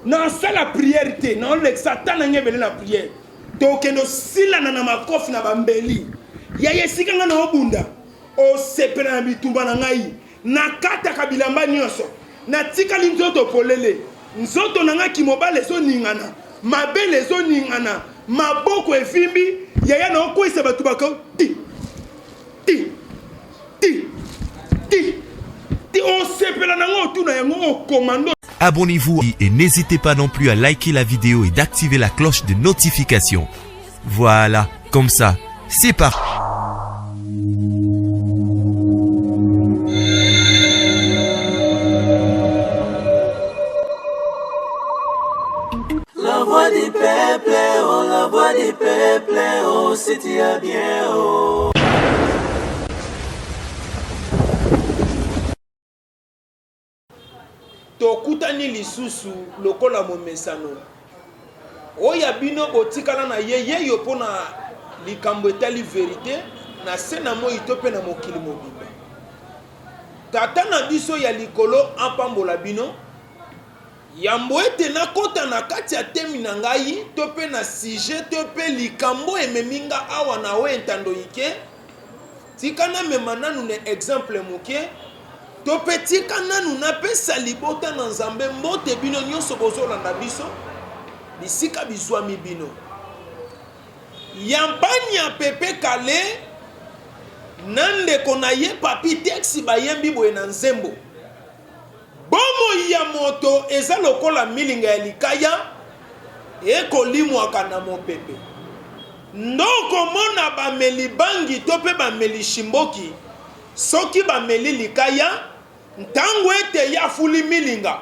Nasala prière te, naolekisa ata na ngai ebele na prière. Tokende osilana na makofi na bambeli. Yaya esika ngai naobunda, osepela na bitumba na ngai. Nakataka bilamba nyonso, natikali nzoto polele. Nzoto na ngai kimobali ezoningana, mabele ezoningana, maboko evimbi. Yaya naokweyisa bato bako ti ti ti ti ti, osepela nango otuna yango okomando. Abonnez-vous et n'hésitez pas non plus à liker la vidéo et d'activer la cloche de notification. Voilà, comme ça, c'est parti. La voix du peuple, oh la voix du peuple, oh si tu as bien, oh. Tokutani lisusu lokola momesano. Oyo ya bino botikala na ye yeyo mpo na likambo etali verite na se na moi to mpe na mokili mobimba. Tata na biso ya likolo apambola bino. Yambo ete nakota na kati ya temi na ngai to mpe na sujet to mpe likambo ememi nga awa na oyo etando ike, tika namema nanu na exemple moke to mpe tika nanu napesa libota na Nzambe mbote bino nionso bozolanda biso bisika bizwami bino. Yampanya Pepe Kalle na ndeko na ye Papy Tex bayembi boye na nzembo. Bomoi ya moto eza lokola milinga ya likaya ekolimwaka na mopepe. Nde okomona bameli bangi to mpe bameli shimboki, soki bameli likaya, ntango ete ye afuli milinga,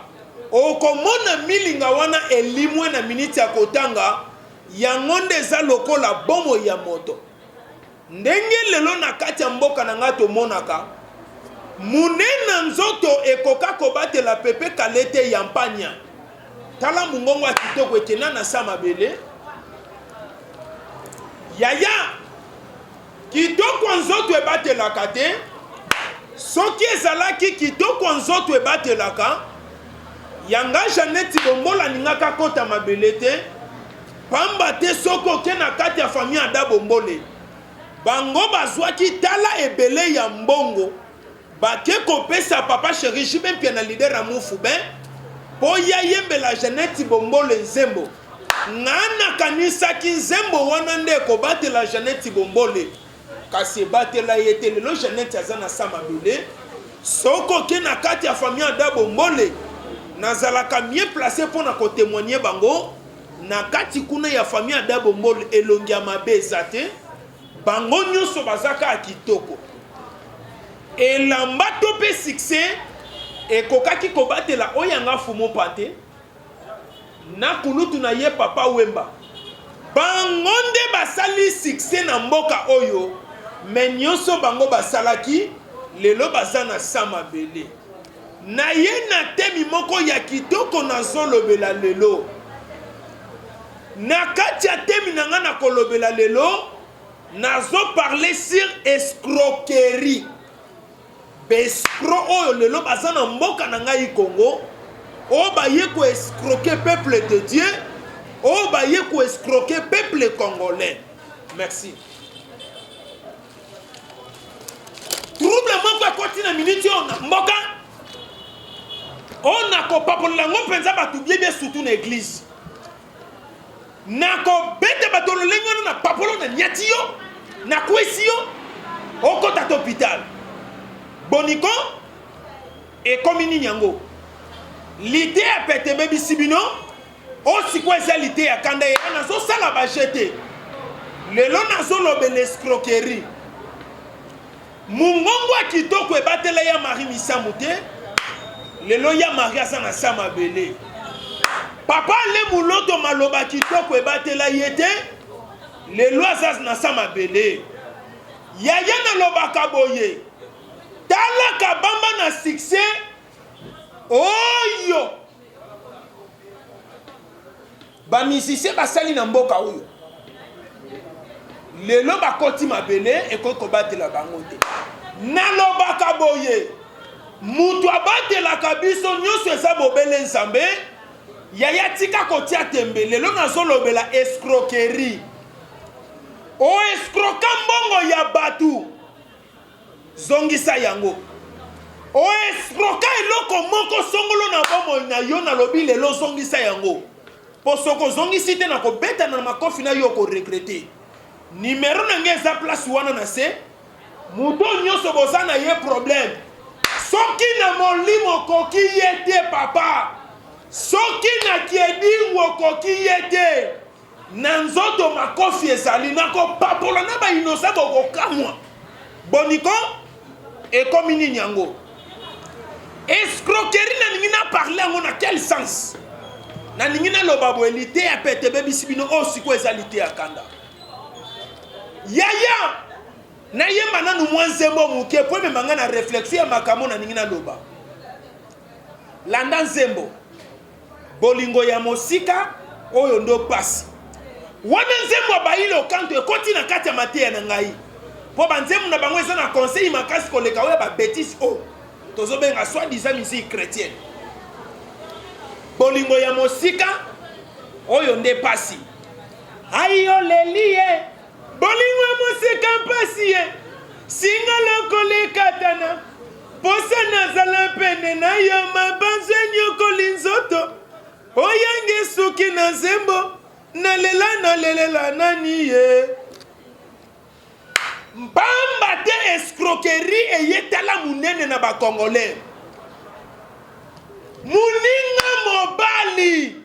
okomona milinga wana elimwe na miniti ya kotanga. Yango nde eza lokola bomoi ya moto. Ndenge lelo na kati ya mboka na ngai tomonaka, mune na nzoto ekoka kobatela pepe kale te ya mpanya. Tala mongongo ya kitoko ekenda na sa mabele. Yaya, kitoko ya nzoto ebatelaka te. Soki ezalaki kitoko ya nzoto ebatelaka, ya nga Jeannette Bombola alingaka akota mabele te. Pamba te soki oke na kati ya famille Ada Bombole, bango bazwaki tala ebele ya mbongo bake kopesa papa cheri JB Mpiana leader ya Mufubin po ye ayembela Jeannette Bombole nzembo. Nga nakanisaki nzembo wana nde ekobatela Jeannette Bombole kasi ebatela ye te. Lelo Jeannette aza na sa mabele. Soki oke na kati ya famille Ada Bombole, nazalaka mieux place pona ko temoigner bango. Na kati kuna ya famille Ada Bombol elongi ya mabe eza te, bango nyoso baza kaka kitoko. Elamba to pe succès ekokaki kobatela oyo ya nga Fumu Pante na kulutu na ye Papa Wemba. Bango nde basali succès na mboka oyo mais nyoso bango basalaki lelo baza na sa mabele. Naye na temi moko ya kitoko nazolobela lelo. Na kati ya temi na nga nakolobela lelo, nazo parler sur escroquerie. Ba escrocs oyo lelo baza na mboka na ngai Congo, oyo baye ko escroquer peuple de Dieu, oyo baye ko escroquer peuple congolais. Merci. Trouble moko ekoti na minute oyo na mboka oyo nakopakolela yango mpenza bato biebie surtout na eglise nakobeta bato lolenge wana na papolo na nyati yo nakwesi yo okota ta hôpital boniko ekomi nini yango liteya pete ebebisi bino Oyo sikoyo eza liteya kanda yaya nazo sala ba jeux te lelo nazo lobela escroquerie mungongo ya kitoko ebatela ya Marie Misamu te lelo ya Marie aza na sa mabele papa ale muloto maloba kitoko ebatela ye te lelo aza na sa mabele yaya nalobaka boye tala kabamba na succès oyo Ba musiciens basali na mboka oyo lelo bakoti mabele ekoki kobatela bango te. Nalobaka boye, mutu abatelaka biso nyonso eza bobele Nzambe. Yaya tika kotia tembe, lelo nazolobela escroquerie. O escroka mbongo ya batu, zongisa yango. O escroka eloko moko songolo na bomoi na yo, nalobi lelo zongisa yango. Po soki ozongisi te nakobeta na makofi na yo oko regretter. Numero na ngai eza place wana na se. Moto oyo nyonso boza na ye problème. Soki na molimo okoki ye te papa. Soki na kiedingu okoki ye te. Na nzoto makofi ezali. Nakopapola na ba innocent bokokamwa. Boniko ekomi nini yango? Escroquerie nalingi na parler yango na quel sens? Nalingi naloba boye liteya pete ebebisi bino oyo sikoyo eza liteya kanda. Yaya nayemba nanu mwa nzembo moke mpo emema ngai na reflexion ya makambo nalingi naloba. Landa nzembo bolingo ya mosika oyo ndo pasi. Wana nzembo ya Bayilo Kanto ekoti na kati ya mateya na ngai mpo banzembo na bango eza na conseil makasi koleka oyo ya ba betise oyo tozobenga soit disant musique chrétienne. Bolingo ya mosika oyo nde pasi. Ayi oleli ye bolingo ya mosika mpasi ye singa lokola ekatana posa nazala pene na yo mabanzo enyokoli nzoto oyangi esuki na nzembo nalela nalelela nani ye Mpamba te escroquerie eye tala munene na ba congolais. Muninga mobali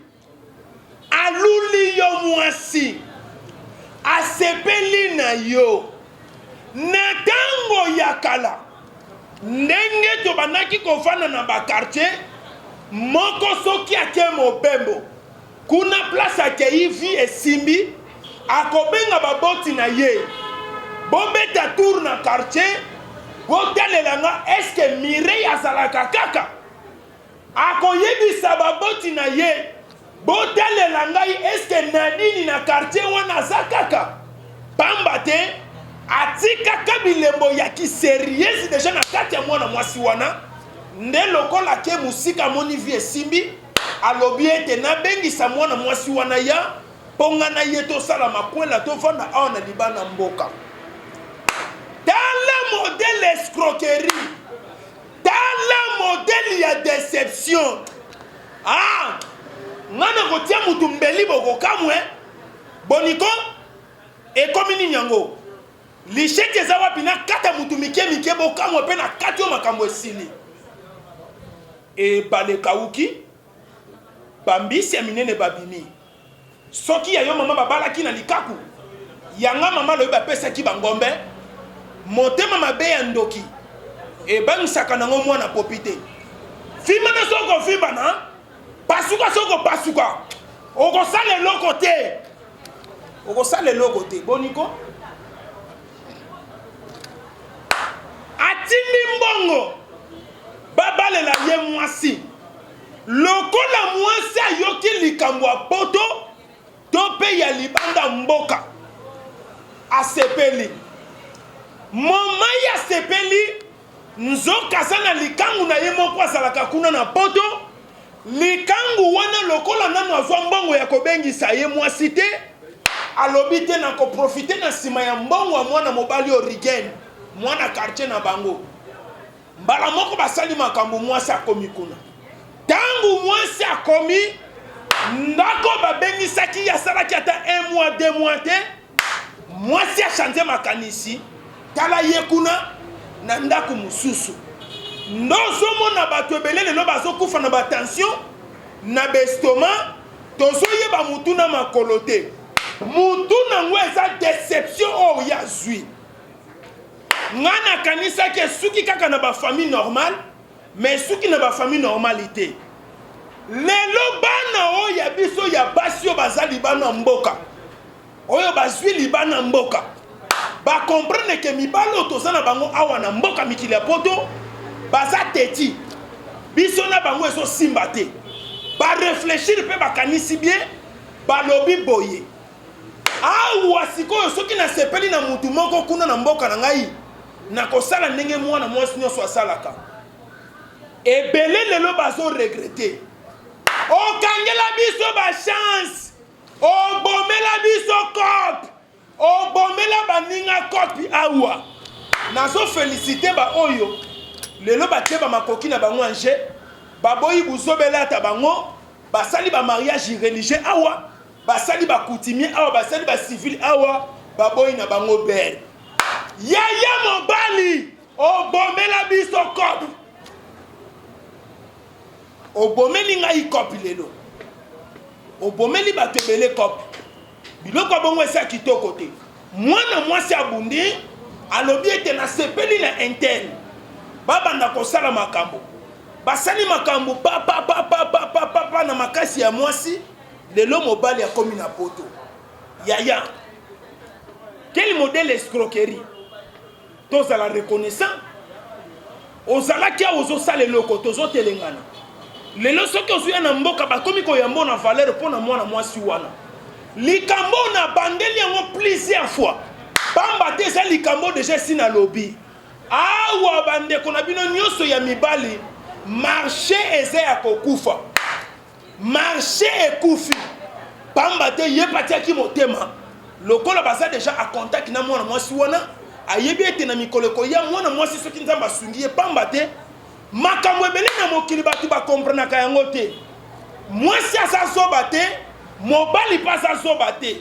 aluli yo mwasi, asepeli na yo. Na tango ya kala, ndenge tobandaki kofanda na ba quartier, moko soki ake mobembo, Kuna place akeyi vie esimbi akobenga ba boti na ye bobeta tour na quartier botalela nga est ce que Mireille azalaka kaka? Akoyebisa ba boti na ye botalela ngai est ce que Nadine na quartier wana aza kaka? Pamba te atikaka bilembo ya ki serieuse dejà na kati ya mwana mwasi wana nde lokola ake musika amoni vie esimbi Alobi ete, Nabengisa mwana mwasi wana ya, mpo ngai na ye tosala makwela, tovanda awa na libanda mboka. Tala modèle escroquerie, tala modèle ya deception. Ah, ngai nakotia mutu mbeli bokokamwe. Boniko, ekomi nini yango? Licheti eza wapi? Nakata mutu mike mike, bokamwa mpe na kati oyo makambo esili. Ebale ekauki, ba mbisi ya minene babimi. Soki ya yo mama babalaki na likaku, ya nga mama alobi bapesaki ba ngombe. Motema mabe ya ndoki ebangisaka nango mwana popi te. Fimbana soki okofimbana, pasuka soki okopasuka, okosala eloko te. Okosala eloko te. Boni ko? Atindi mbongo babalela ye mwasi. Lokola mwasi ayoki likambo ya poto to mpe ya libanda mboka, asepeli. Moment ye asepeli, nzoka aza na likangu na ye moko azalaka kuna na poto. Likangu wana lokola nanu azwa mbongo ya kobengisa ye mwasi te, alobi te nako profiter na sima ya mbongo ya mwana mobali oyo Rigen, mwana quartier na bango. Mbala moko basali makambo, mwasi akomi kuna. Tango mwasi akomi ndako babengisaki ye, asalaki ata un mois deux mois te, mwasi a changer makanisi, tala ye kuna na ndako mosusu. Nde ozomona bato ebele lelo bazokufa na ba tension na ba estomac, tozoyeba mutu na makolo te. Mutu nango eza deception oyo ye azwi. Nga nakanisaki esuki kaka na ba famille normale, mais esuki na ba famille normale te. Lelo bana oyo ya biso ya basi oyo baza libanda mboka, oyo bazwi libanda mboka, ba comprendre que mibali oyo toza na bango awa na mboka mikili ya poto baza teti, biso na bango ezo simba te. Ba reflechir pe bakanisi bien, balobi boye. Awa sikoyo soki nasepeli na mutu moko kuna na mboka na ngai, nakosala ndenge mwana mwasi nyonso asalaka. Ebele lelo bazo regretter. Okangela biso ba chance, obomela biso coop, obomela baninga coop awa. Nazo felicite ba oyo lelo batie ba makoki na bango en jeu, baboyi buzoba elata bango, basali ba mariage religieux awa, basali ba coutumier awa, basali ba civil awa, baboyi na bango belle. Yaya mobali obomela biso coop. Obomeli ngai coop lelo. Obomeli bato ebele coop. Biloko ya bongo eza kitoko te. Mwana mwasi abundi, alobi ete nasepeli na intel. Babanda kosala makambo. Basali makambo pa pa pa pa pa pa pa pa na makasi ya mwasi. Lelo mobali akomi na poto. Yaya, quel modèle escroquerie? Tozala reconnaissant. Ozalaki awa ozosala eloko tozotelengana. Lelo soki ozoya na mboka bakomi koyamba na valeur mpo na mwana mwasi wana. Likambo na bandeli yango plusieurs fois. Pamba te eza likambo deja esi nalobi. Awa bandeko na bino nyonso ya mibali marché eza ya kokufa. Marche ekufi pamba te ye pe atiaki motema lokola baza dejà a contact na mwana mwasi wana ayebi ete na mikolo ekoya mwana mwasi soki nzambe asungi ye pamba te makambo ebele na mokili bato ba comprenaka yango te mwasi aza zoba te mobali pe aza zoba te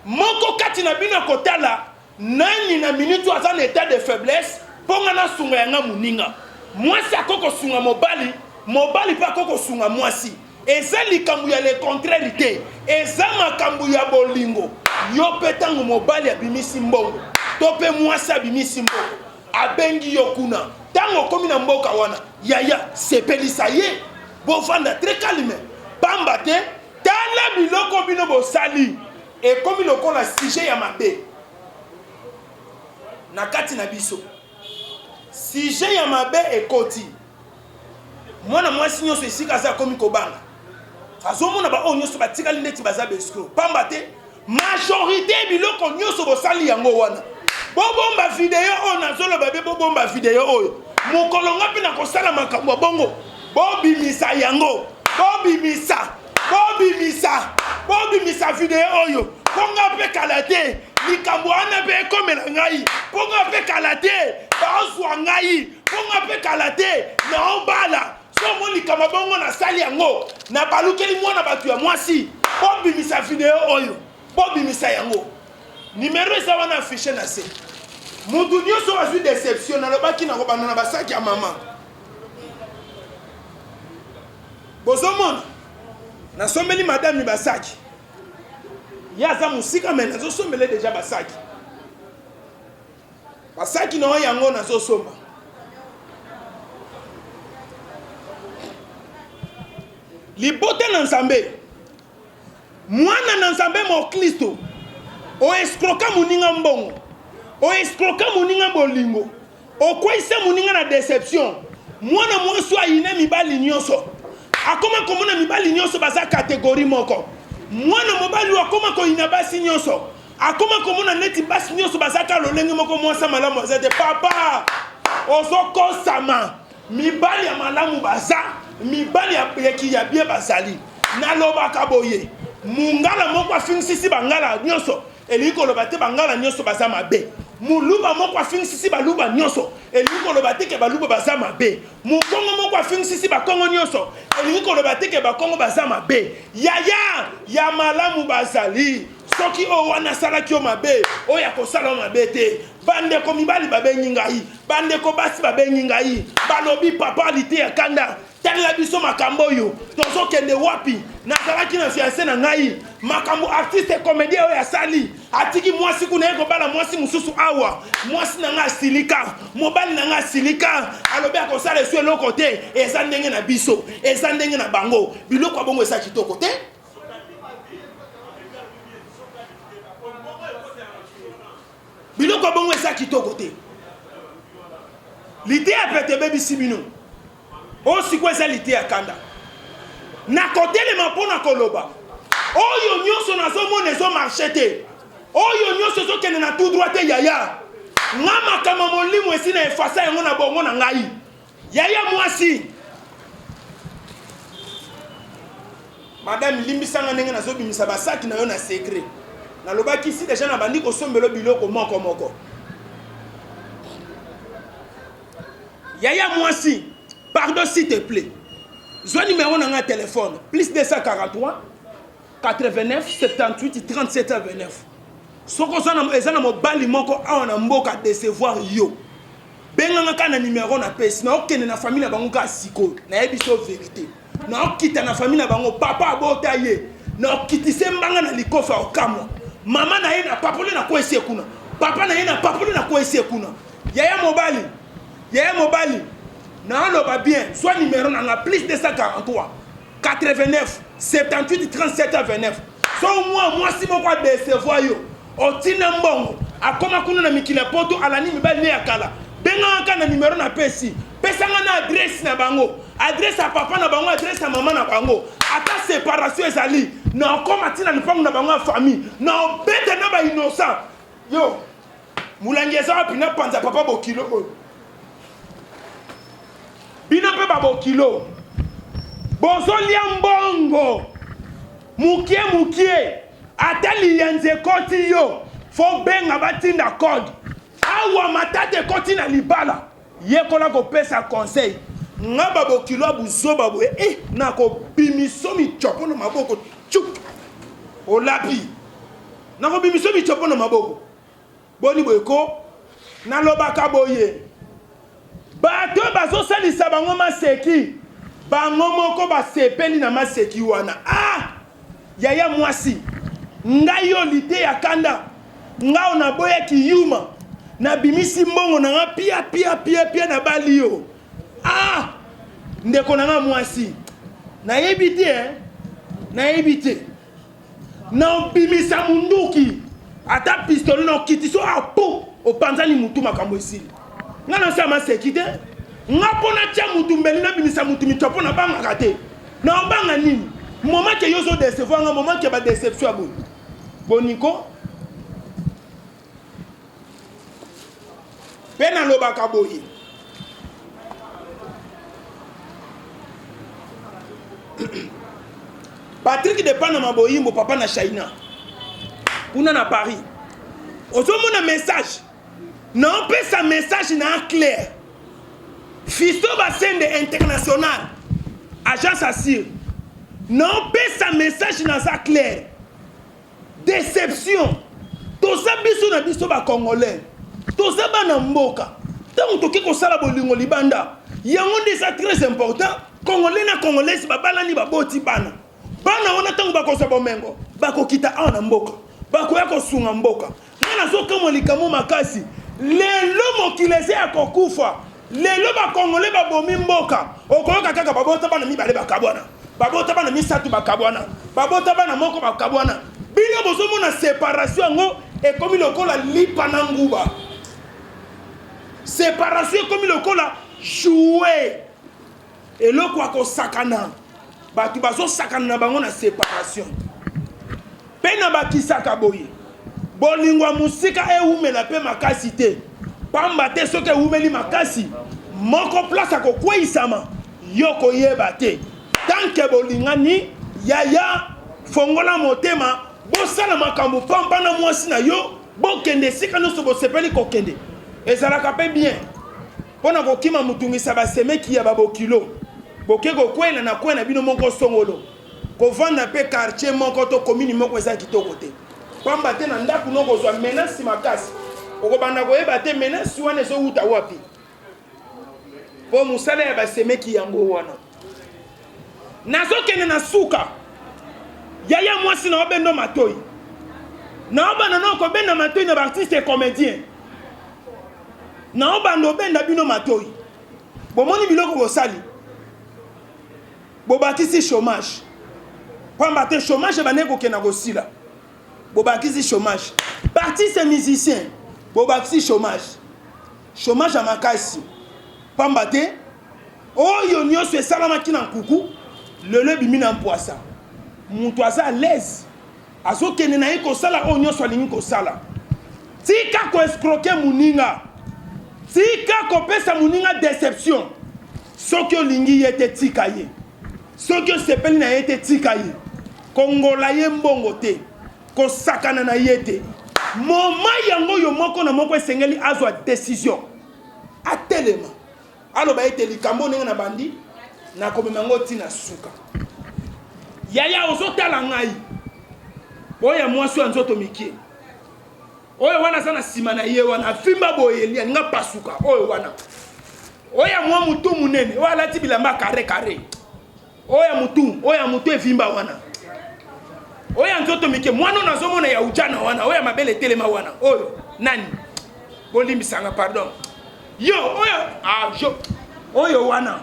moko kati na bino akotala Nani na minute oyo aza na etat de faiblesse po nga nasunga ya nga muninga? Mwasi akoki kosunga mobali, mobali pe akoki kosunga mwasi. Eza likambo ya le contraire te, eza makambo ya bolingo. Yo pe tango mobali abimisi mbongo to pe mwasi abimisi mbongo, abengi yo kuna, tango okomi na mboka wana, yaya sepelisa ye, bovanda très calme, pamba te tala biloko bino bosali. Ekomi lokola sujet ya mabe na kati na biso. Sujet ya mabe ekoti. Mwana mwasi nyonso esika aza akomi kobanga. Azomona ba oyo nyonso batikali ndeti baza ba escroc. Pamba te majorite biloko nyonso bosali yango wana. Bobomba video oyo nazoloba be bobomba video oyo. Mokolo nga mpe nakosala makambo ya bongo. Bobimisa yango. Bobimisa. Bobimisa, bobimisa video oyo mpo nga mpe kala te likambo wana mpe ekomela ngai, mpo nga mpe kala te bazwa ngai, mpo nga mpe kala te naobala. So omoni likambo bongo nasali yango, nabalukeli mwana bato ya mwasi. Bobimisa video oyo, bobimisa yango. Numero eza wana affiche na se. Mutu nyonso azwi deception, nalobaki nakobanda na basaki ya mama. Bozomona nasombeli madame basaki ye aza mosika me nazosombele deja basaki basaki na oyo yango nazosomba libota na nzambe Mwana na Nzambe moklisto, o escroka moninga mbongo, o escroka moninga bolingo, okweyisa moninga na deception. Mwana mwasi oyo ayina mibali nyonso, akoma komona mibali nyonso baza categorie moko. Mwana mobali oyo akoma koyina basi nyonso, akoma komona neti basi nyonso baza kaka lolenge moko, mwasi ya malamu aza te. Papa, ozokosama. Mibali ya malamu baza, mibali ya ya bien bazali. Nalobaka boye, mungala moko afingisisi bangala nyonso, elingi koloba te bangala nyonso baza mabe. Muluba moko afingisisi baluba nyonso, elingi koloba te ke baluba baza mabe. Mukongo moko afingisisi bakongo nyonso, elingi koloba te ke bakongo baza mabe. Yaya ya malamu bazali. Soki oyo wana asalaki yo mabe, oyo akosala yo mabe te. Bandeko mibali babengi ngai, Bandeko basi babengi ngai, balobi papa liteya kanda, talela biso makambo oyo, tozokende wapi? Nazalaki na fiance na ngai, makambo artiste comedien oyo asali, atiki mwasi kuna ye kobala mwasi mosusu awa, mwasi na ngai asilika, mobali na ngai asilika, alobi akosala esu eloko te. Eza ndenge na biso, eza ndenge na bango, biloko ya bongo eza kitoko te. Biloko ya bongo eza kitoko te. Liteya pete ebebisi bino. Oyo sikoyo eza liteya kanda. Nakotelema mpo na koloba oyo nyonso nazomona ezo marche te, oyo nyonso ezokende na tout droit te. Yaya nga makambo molimo esi na efasa yango na bongo na ngai. Yaya mwasi. Madame limbisa nga ndenge nazo bimisa ba sac na yo na secret. Nalobaki si dejà na bandi kosombelo biloko moko moko. Yaya mwasi, pardon s'il te plaît. Zwa numéro na nga téléphone plus 243 89 78 37 29. Soko oza na eza na mobali moko awa na mboka decevoir yo. Benga nga kaka na numero na pesi. Na okende na famille na bango kaka sikoyo. Nayebi so verite. Naokita na famille na bango papa abota ye naokitise mbanga na likofi akokamwa mama na ye na papoli na kwesi ye kuna papa na ye na papoli na kwesi ye kuna yaya mobali yaya mobali naoloba bien zwa numero na nga plus 243 89 78 37 29 so mwa mwasi moko adecevoir yo otinda mbongo akoma kuna na mikili ya poto alandi mibali ne ya kala bengaka kaka na numero na pesi pesanga na adresse na bango adresse ya papa na bango adresse ya mama na bango ata separation ezali na okoma ntina lupango na bango ya famille na obeta na bainnocent yo molangi eza wapi napanza papa bokilo oyo bino mpe babokilo bozolia mbongo mokie mokie ata liyanzi ekoti yo fo benga batinda code awa matata ekoti na libala Yekola kopesa conseil. Nga ba bokilo ya buzoba boye eh nako bimiso michopo na maboko tchuk olapi nako bimiso michopo na maboko boni boye ko nalobaka boye bato bazosalisa bango maseki bango moko basepeli na maseki wana ah Yaya mwasi ngai yo liteya kanda nga oyo naboya kiyuma nabimisi mbongo na nga pia pia pia pia nabali yo ah ndeko na nga mwasi nayebi te eh? nayebi te naobimisa munduki ata pistolet na okitisi ah po opanzani mutu makambo esili nga nasala maseki te nga mpo natya mutu mbeli nabimisa mutu mitwa mpo nabangaka te Na obanga nini? Moment que yo ozo decevoir nga, moment que ba deception ya boye. Boni ko? Pe nalobaka boye. Patrick de Panama Boyimbo papa na Shaina. Kuna na Paris. Ozomona message. Na opesa message na clair. Fiston Basende international agence assure naopesa message naza clair deception toza biso na biso ba congolais toza bana mboka ntango toke kosala bolingo libanda yango nde eza très important congolais na congolaise babalani baboti bana bana wana ntango bakozwa bomengo bakokita awa na mboka bakoya kosunga mboka Nga nazo kamwa likambo makasi lelo mokili eza ya kokufa lelo ba congolais babomi mboka okoyoka kaka babota bana mibale bakabwana babota bana misatu bakabwana babota bana moko bakabwana bino bozomona separation yango ekomi lokola lipa na nguba separation ekomi lokola jouet Eloko ya kosakana, bato bazosakana na bango na separation. Mpe nabakisaka boye, bolingo ya mosika ewumela mpe makasi te, pamba te soki ewumeli makasi, moko place akokweisama, yo koyeba te. Tant que bolingani, yaya, fongola motema, bosala makambo pampa na mwasi na yo, bokende esika nyonso bosepeli kokende. Ezalaka mpe bien. Mpo na kokima motungisi ba semeki ya ba bokilo, boke kokweyela na coin na bino moko songolo. Kovanda mpe quartier moko to commune moko eza kitoko te. Pamba te na ndaku no okozwa menace makasi. Okobanda koyeba te menace wana ezowuta wapi. Mpo mosala ya ba semeki yango wana. Nazokende na suka. Yaya mwasi na obendo matoyi. Na obanda na okobenda matoyi na ba artistes et comediens. Naobanda obenda bino matoyi. Bomoni biloko bosali? Bobakisi chomage. Pamba te chomage ebandaki kokenda kosila. Bobakisi chomage. Artistes musiciens, bobakisi chomage. Chomage ya makasi. Pamba te oyo nyonso esalamaki na nkuku lelo ebimi na mpwasa. Moto aza à l'aise. Azokende na ye kosala oyo nyonso alingi kosala. Tika ko escroquer muninga. Tika kopesa muninga deception. Soki olingi ye te tika ye. Soki osepeli na ye te tika ye. Kongola ye mbongo te. Kosakana na ye te. Moment yango oyo moko na moko esengeli azwa decision. Atelema. Aloba ete likambo ndenge nabandi, nakomema yango ti na suka. Yaya ozotala ngai. Oyo ya mwasi oyo ya nzoto mikie. Oyo wana aza na nsima na ye wana afimba boye eli alinga pasuka oyo wana. Oyo ya mwa mutu munene, oyo alati bilamba carré carré. Oyo ya mutu, oyo ya mutu evimba wana. Oyo ya nzoto mike, mwana oyo nazomona ya ujana wana, oyo ya mabele etelema wana. Oyo nani? Bolimbisanga pardon. Yo oyo ah jo oyo wana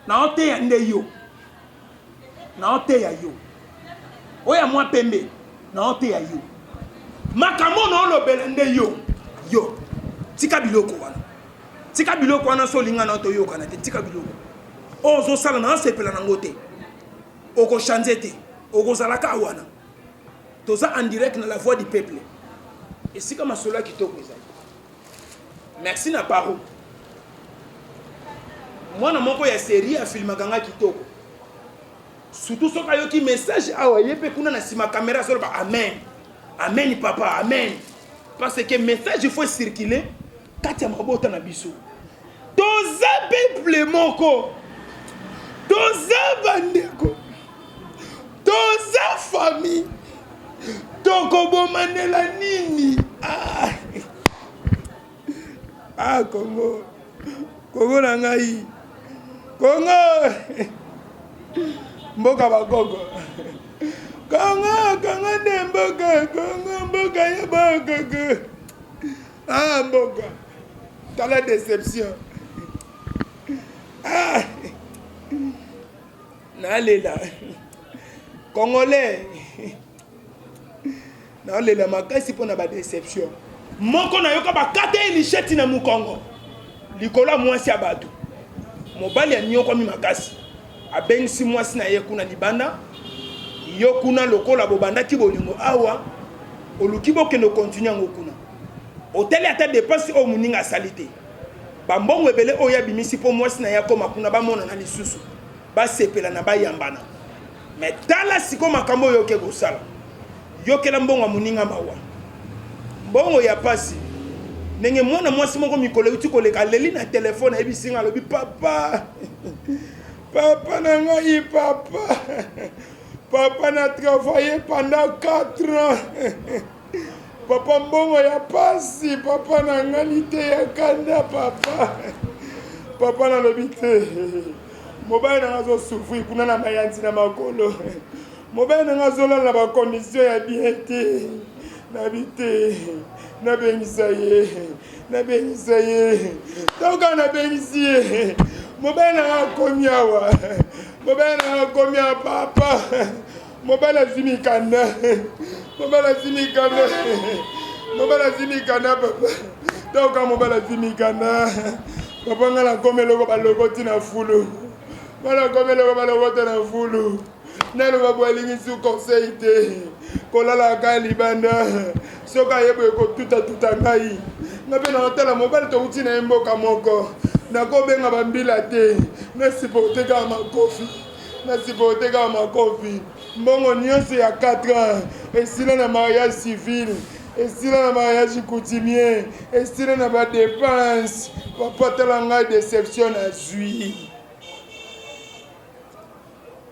naoteya nde yo. Naoteya yo. Oyo ya mwa pembe naoteya yo. Makambo naolobela nde yo. Yo tika biloko wana. Tika biloko wana so olinga na toyokana te tika biloko. Oyo ozosala na osepela nango te. Okochange te. Okozala kaka wana. Toza en direct na la voix du peuple. Esika masolo ya kitoko ezali. Merci na paro. Mwana moko ya serie afilmaka nga kitoko. Surtout soki ayoki message awa ye pe kuna na sima camera azoloba amen. Amen papa, amen. Parce que message il faut circuler kati ya mabota na biso. Toza peuple moko. Toza bandeko. Toza famille. Tokobomanela nini? Ah, ah Congo. Congo na ngai. Congo. Mboka bakoko. Congo, Congo nde mboka, Congo mboka ya bakoko. Ah mboka. Tala deception. Ah. Nalela. Congolais. Nalela makasi mpo na ba deception. Moko nayoka bakata ye lisheti na mokongo likolo ya mwasi ya bato. Mobali anyokwami makasi. Abengisi mwasi na ye kuna libanda. Yo kuna lokola bobandaki bolingo awa oluki bokende continue yango kuna. Otali ata depense oyo moninga asali te. Ba mbongo ebele oyo ye abimisi mpo mwasi na ye akoma kuna bamonana lisusu, basepelana, bayambana. Mais tala sikoyo makambo oyo oke kosala. Yokela mbongo ya moninga mawa. Mbongo ya pasi. Ndenge mwana mwasi moko mikolo euti koleka aleli na telefone ayebisi ngai alobi papa papa na ngai papa papa na travaille pendant 4 ans Papa mbongo ya pasi papa na nga liteya kanda papa papa nalobi te mobali na nga azo souffrir kuna na mayanzi na makolo mobali na nga azolala na bacondition ya bien te nabi te nabengisa ye nabengisa ye ntango kaka nabengisi ye mobali na nga akomi awa mobali na nga akomi awa papa Mobali azwi mikanda. Mobali azwi mikanda. Mobali azwi mikanda papa. Ntango kaka mobali azwi mikanda. Papa ngai nakomi eloko balokoti na fulu. Ngai nakomi eloko balokota na fulu. Naloba boye alingi su conseil te. Kolalaka libanda. Soki aye boye kotutatuta ngai. Ngai mpe nakotala mobali touti na ye mboka moko. Nakobenga bambila te. Na supporte kaka makofi. Na supporte kaka makofi. Mbongo nyonso ya 4 ans esila na mariage civil, esila na mariage coutumier, esila na ba depenses. Papa tala ngai deception nazui.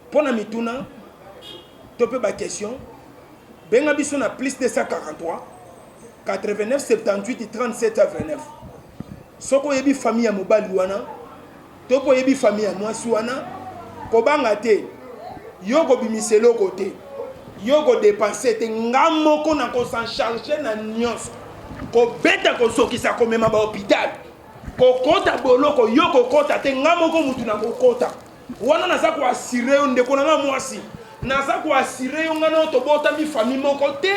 Mpo na mituna to mpe ba question, benga biso na plus 243 89 78 37 29. Soki oyebi famille ya mobali wana To pe oyebi famille ya mwasi wana, kobanga te, yo okobimisa eloko te, yo oko depenser te, nga moko nako s'en charger na nionso, kobeta, kozokisa, komema ba hopital, kokota boloko, yo okokota te, nga moko mutu nakokota. Wana naza ko assurer yo ndeko na nga mwasi, naza ko assurer yo nga na yo tobotami famille moko te,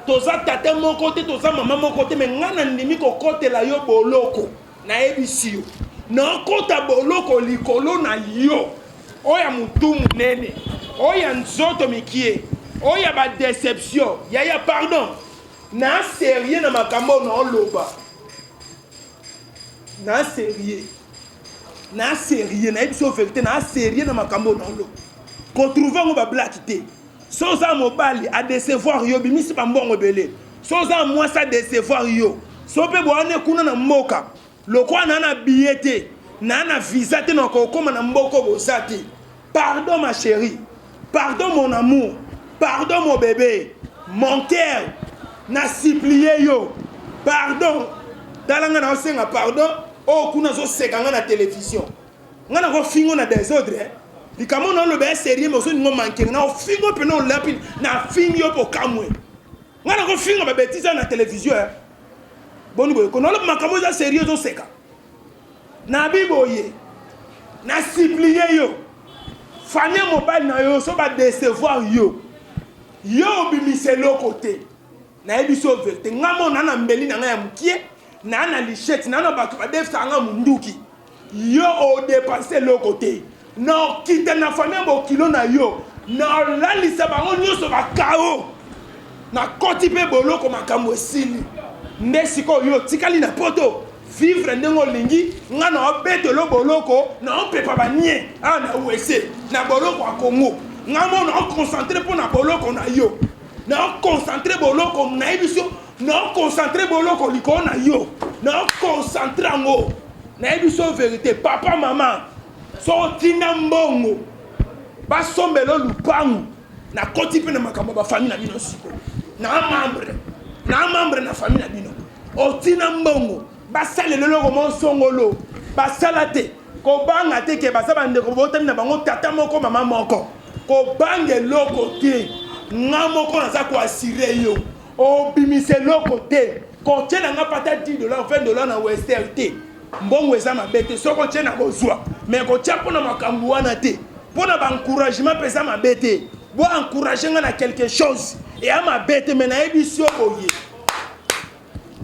toza tata moko te, toza mama moko te, mais nga nandimi kokotela yo boloko. Nayebisi yo, nakota boloko likolo na yo, oyo ya mutu munene, oyo ya nzoto mikie, oyo ya ba deception. Yaya pardon, na serieux na makambo oyo naoloba, na serieux, na serieux, nayebisi yo verite, na serieux na makambo oyo naoloba. Ko trouver yango ba blague te. So oza mobali a decevoir yo, obimisi ba mbongo ebele. So oza mwasi a decevoir yo. So pe boane kuna na mboka, lokola na na billet te, na na visa te na kokoma na mboko boza te. Pardon ma chérie, pardon mon amour, pardon mon bébé, mon cœur, na supplier yo. Pardon. Tala nga na osenga pardon, oyo kuna azoseka nga na télévision. Nga nako fingo na desordre eh. Likambo na oloba ya sérieux mais ozolinga omanke nga ofingo pena olapi na fingi yo po kamwe. Nga nako finga ba bêtises na télévision eh. Boni boye kono oloba makambo eza sérieux ozoseka. Na bi boye na supplier yo famille mobali na yo so ba décevoir yo yo obimisa eloko te. Nayebi so verite nga mo na na mbeli na nga ya mukie na na lichette na na bato badefisaka nga munduki. Yo o depenser eloko te na okita na famille bokilo na yo na olalisa bango nyonso ba KO na koti pe boloko makambo esili nde sikoyo yo otikali na poto vivre ndenge olingi nga na obetelo boloko na opepa ba nie awa na wese na boloko ya Congo nga mo na oconcentre mpo na boloko na yo na oconcentre boloko nayebi so na oconcentre boloko likolo na yo na oconcentre yango Nayebi so verite papa mama so otinda mbongo basombelo lupangu nakoti mpe na makambo ya bafamille na bino siko na membre na membre na famille na bino otina mbongo basalela eloko mo songolo basala te kobanga te ke baza bandeko botami na bango tata moko mama moko kobanga eloko te nga moko naza koasire yo Obimisa eloko te. Kotiela nga pata 10 dollars 20 dollars na western te. Mbongo eza mabe te. Soki otie na kozwa. Mais kotia pona makambo wana te. Pona ba encouragement pe eza mabe te. Bo encourager nga na quelque chose. Eya mabe te mais nayebisi yo boye.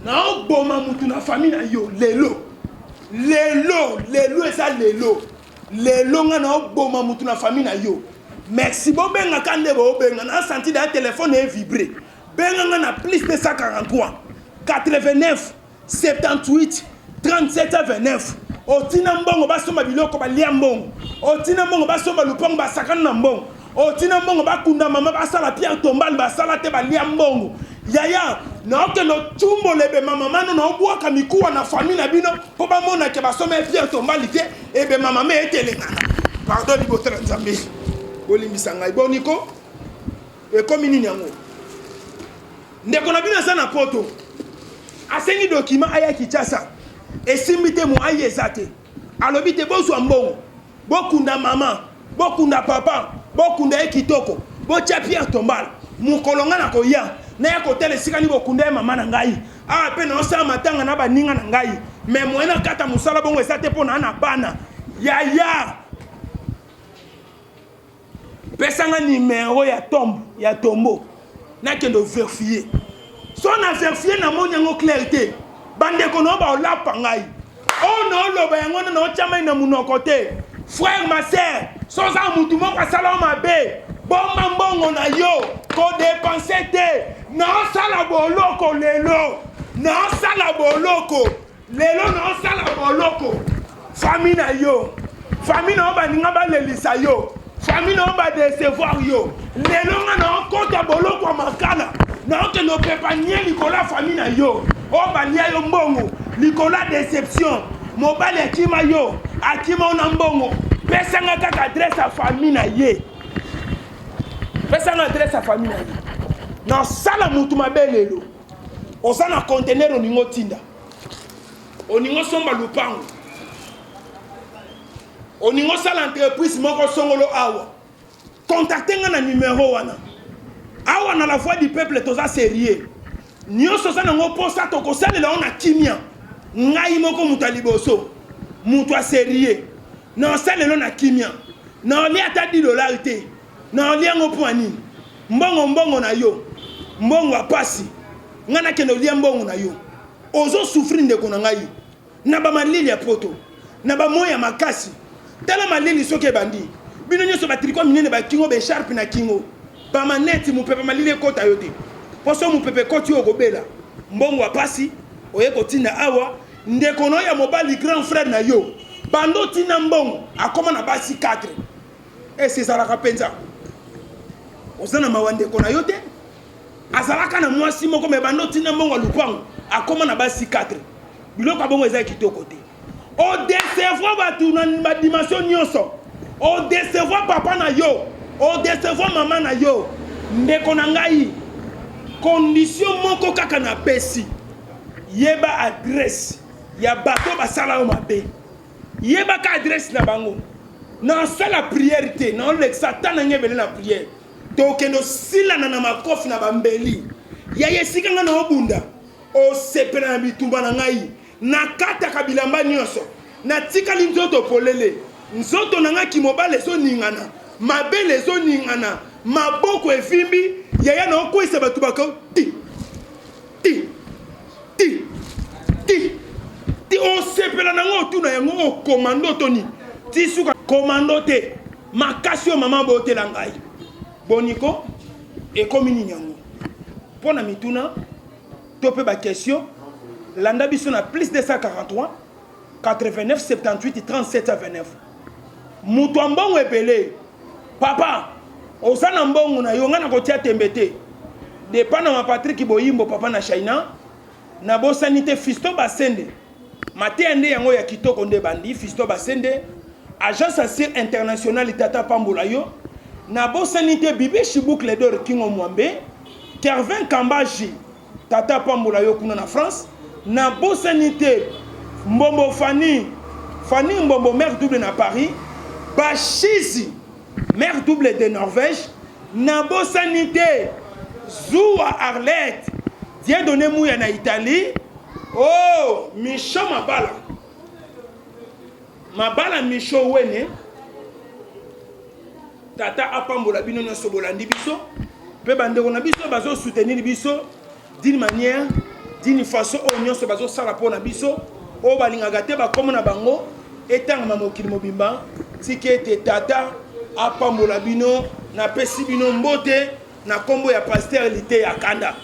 Naoboma mutu na famille na yo lelo. Lelo, lelo eza lelo. Lelo nga naoboma mutu na famille na yo. Merci bobenga ka nde bobenga na senti da téléphone e vibre. Benga nga na plus 243 89 78 37 29. Otina mbongo basomba biloko balia mbongo. Otina mbongo basomba lupango basakana na mbongo. Otina mbongo bakunda mama basala pierre tombale basala te balia mbongo. Yaya naokende otumbola ebema mama no naobwaka mikuwa na famille na bino mpo bamona ke basomba ye pierre tombale te ebema mama etelengana. Pardon libota na Nzambe bolimbisa ngai boniko ekomi nini yango ndeko na bino aza na poto asengi dokima aya Kinshasa esimbi te moayi eza te alobi te bozwa mbongo Bokunda maman, bokunda papa, bokunda ye kitoko, botia pierre tombale. Mokolo ngai nakoya, naya kotala esika nini bokunda ye mama na ngai. Awa pe naosala matanga na baninga na ngai, mais moyen nakata mosala bongo eza te mpo naa na bana. Yaya, pesa nga numero ya tombe ya tombeau nakende verifier. So na verifier namoni yango clair te, bandeko na yo baolapa ngai. Oyo naoloba yango wana naotya mai na monoko te. Frère, ma sœur, so oza mutu moko asala yo mabe, bomba mbongo na yo, kodepense te. Naosala boloko lelo, naosala boloko lelo, naosala boloko. Famille na yo, famille na yo baninga balelisa yo, famille na yo badecevoir yo. Lelo nga naokota boloko ya makala, naokende opepa nye likolo ya famille na yo oyo balia yo mbongo likolo ya deception. Mobali akima yo, akima yo na mbongo. Pesa nga kaka adresse ya famille na ye, pesa nga adresse ya famille na ye. Nasala mutu mabe lelo. Oza na conteneur olingi otinda, olingi osomba lupango, olingi osala entreprise moko songolo awa, contacte nga na numero wana. Awa na la voix du peuple toza serieux, nyonso oza nango mposa tokosalela yo na kimia. Ngai moko moto ya liboso, moto ya serieux, na osalela yo na kimia, na olia ata 10 dollars te, na olia yango mpo ya nini? Mbongo mbongo na yo, mbongo ya pasi, ngai nakende olia mbongo na yo. Ozo souffrir ndeko na ngai na ba malili ya poto, na ba moyi ya makasi. Tala malili soki ebandi, bino nyonso ba tricot minene, ba kingo, ba echarpe na kingo, ba manette, mopepe malili ekota yo te. Po so mopepe ekoti yo okobela. Mbongo ya pasi oye kotinda awa, ndeko na yo ya mobali grand frère na yo banda otinda mbongo akoma na basi 4. Esi ezalaka mpenza. Oza na mawa ndeko na yo te? Azalaka na mwasi moko me banda otinda mbongo ya lupango akoma na basi 4. Biloko ya bongo eza kitoko te. O decevoir bato na ba dimension nyonso. O decevoir papa na yo, o decevoir mama na yo. Ndeko na ngai, condition moko kaka napesi, yeba adresse ya bato basala yo mabe. Yebaka adresse na bango. Nasala prière te, naolekisa ata na ngai ebele na prière. Tokende osilana na makofi na bambeli. Yaya esika ngai naobunda, osepela na bitumba na ngai. Nakataka bilamba nyonso, natikali nzoto polele. Nzoto na ngai kimobali ezoningana, mabele ezoningana, maboko evimbi. Yaya naokweyisa bato bako ti ti ti ti ti osepela nango otuna yango oyo komando to nini ti suka komando te makasi oyo mama abotela ngai boniko ekomi nini yango mpo na mituna to mpe ba question landa biso na plus 243 89 78 37 29 moto ya mbongo ebele papa oza na mbongo na yo ngai nakotia tembe te depa na ma Patrick Boyimbo papa na Shaina nabosani te Fiston Basende mateya nde yango ya kitoko nde bandi Fiston Basende agence asir international tata pambola yo nabosani te Bibishi boucle d'or Kingo Mwambe Kervin Kambaji tata pambola yo kuna na France nabosani te Mbombo Fanny Fanny Mbombo mère double na Paris Bashizi mère double de Norvège nabosani te Zuwa Arlette Dieudonné Muya na Italie oh Micho Mabala Mabala Micho Wene Tata apambola bino nyonso bolandi biso mpe bandeko na biso bazo soutenir biso d'une manière d'une façon oyo nyonso bazosala mpo na biso oyo balingaka te bakomo na bango etangama mokili mobimba. Tika ete Tata apambola bino. Napesi bino mbote na nkombo ya Pasteur Liteya Kanda.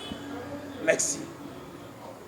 Merci.